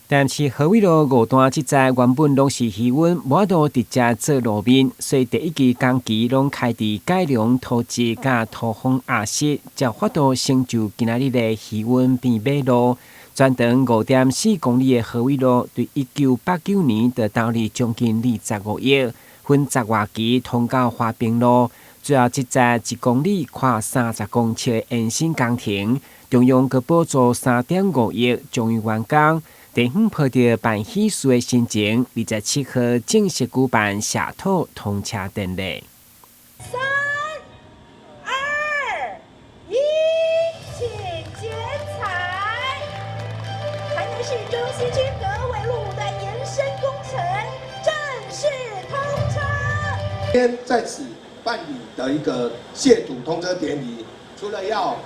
但是河尾路五段這節原本攏是魚塭，無法度直接做路面，所以第一期工期攏開佇改良土質佮土方壓實，才有法度成就今仔日的魚塭變馬路。全長5.4公里的河尾路，對1989年就投入將近25億，分十外期通到和平路。最後這節1公里寬30公尺的延伸工程，中央閣補助3.5億，終於完工。地方抱著辦喜事的心情，27號正式舉辦謝土通車典禮。三、二、一，請剪彩。台南市中西區河尾路的延伸工程正式通車。今天在此辦理的一個謝土通車典禮，除了要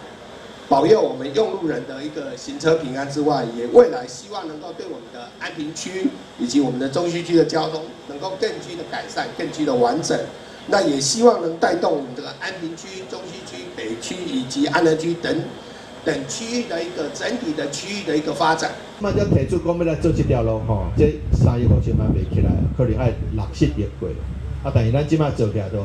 保佑我們用路人的一個行車平安之外，也未來希望能夠對我們的安平區以及我們的中西區的交通能夠更具的改善、更具的完整。那也希望能帶動我們這個安平區、中西區、北區以及安和區等等區域的一個整體的區域的一個發展。嘛，才提出講欲來做這條路吼，這3億5千萬賣起來，可能愛六七億過。啊，但是咱這擺做起來就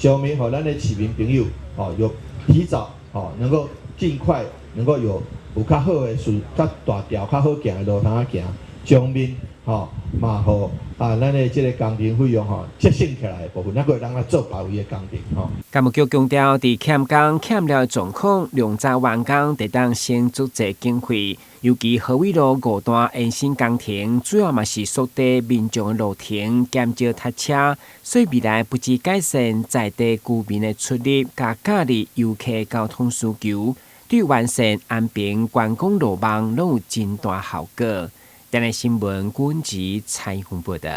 證明予咱的市民朋友吼，有提早吼能夠盡快能夠有較好的順較大條較好行的路通仔行，上面吼嘛予啊，咱的這個工程費用吼節省起來的部分，猶閣會當來做別位的工程吼。幹部局強調，佇欠工欠料的狀況，量早完工，會當先足濟經費。尤其河尾路五段延伸工程，主要嘛是縮短民眾的路程，減少塞車，所以未來不只改善在地居民的出入，佮假日遊客交通需求，對完善安平觀光路網攏有真大效果。電視新聞，阮子采訪報導。